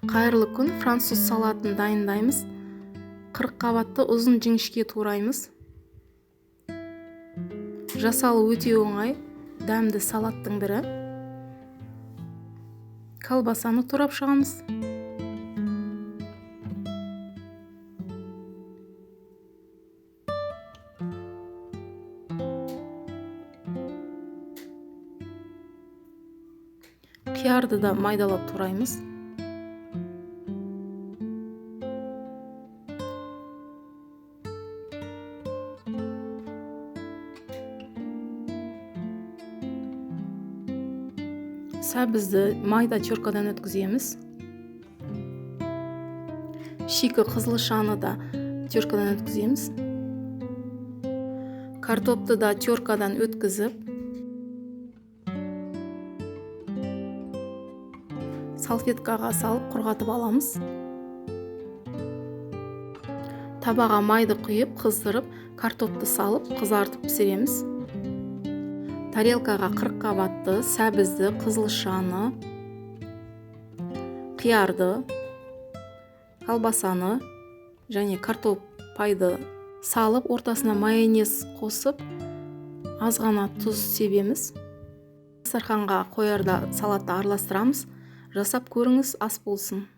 Қайырлы күн! Француз салатын дайындаймыз. 40 қабатты ұзын жіңішке тураймыз. Жасалуы өте оңай, дәмді салаттың бірі. Колбасаны турап шығамыз. Қиярды да майдалап тураймыз. Сәбізді майда теркадан өткіземіз. Шикі қызылшаны да теркадан өткіземіз. Картопты да теркадан өткізіп, салфеткаға салып, құрғатып аламыз. Табаға майды құйып, қыздырып, картопты салып, қызартып пісіреміз. Тарелкаға қырыққабатты, сәбізді, қызылшаны, қиярды, колбасаны және картоп пайды салып, ортасына майонез қосып, аз ғана тұз себеміз. Дастарханға қоярда салатты араластырамыз. Жасап көріңіз, ас болсын!